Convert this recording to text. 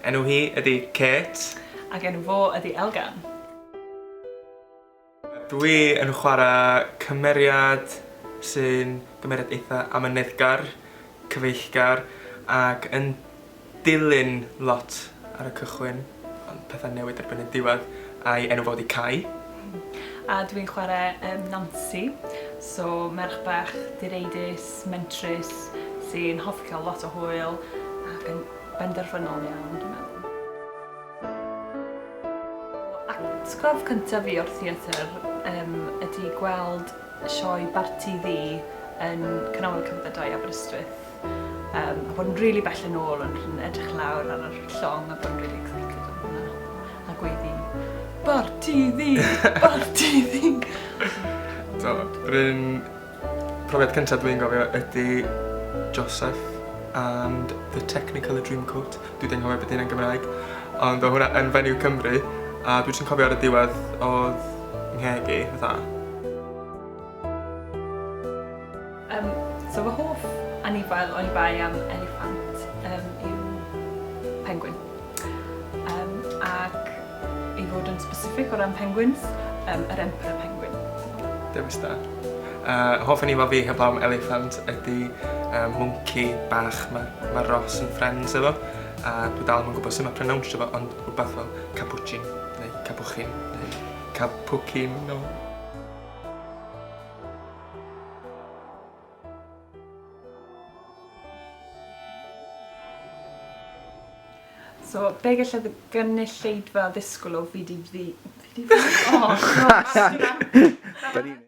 Enw hi ydy Kate. Ac enw fo ydy Elgan. Dwi yn chwarae cymeriad sy'n gymeriad eitha amyneddgar, cyfeillgar ac yn dilyn lot ar y cychwyn, ond pethau'n newid erbyn y diwedd, a'i enw fo 'di Cai. A dwi'n chwarae um, Nancy, so merch bach direidus, mentrus, sy'n hoffi cael lot o hwyl ac yn benderfynol iawn, dwi'n meddwl. Atgof cyntaf fi o'r theatr um, ydy gweld sioe Barti Ddu yn Canolfan Celfyddydau Aberystwyth. Um, a bod yn rili really bell yn ôl ond yn edrych lawr ar yr llong a bod yn really excited am hwnna. A gweiddi, Barti Ddu! Barti Ddu! Do, yr un profiad cyntaf dwi'n gofio ydy Joseph and the Technicolor Dreamcoat. Dwi 'di anghofio be' 'di hynna'n Gymraeg. Ond o' hwnna yn Venue Cymru a dwi jyst yn cofio ar y diwedd o'dd 'ngheg i fatha Yym so fy hoff anifail oni bai am eliffant yym yw pengwin. Yym ac i fod yn specific o ran penguins yym yr emperor penguin. Dewis da. Yy hoff anifail fi heblaw am eliffant ydi yy mwnci bach ma' ma' Ross yn friends efo a dwi dal 'im yn gwbo su' ma' pronownsio fo ond rwbath fel cappuccin neu capuchin neu cappuccino. So, be gallai dy gynulleidfa ddisgwyl o fi di fi? Fi di fi? Oh, gosh.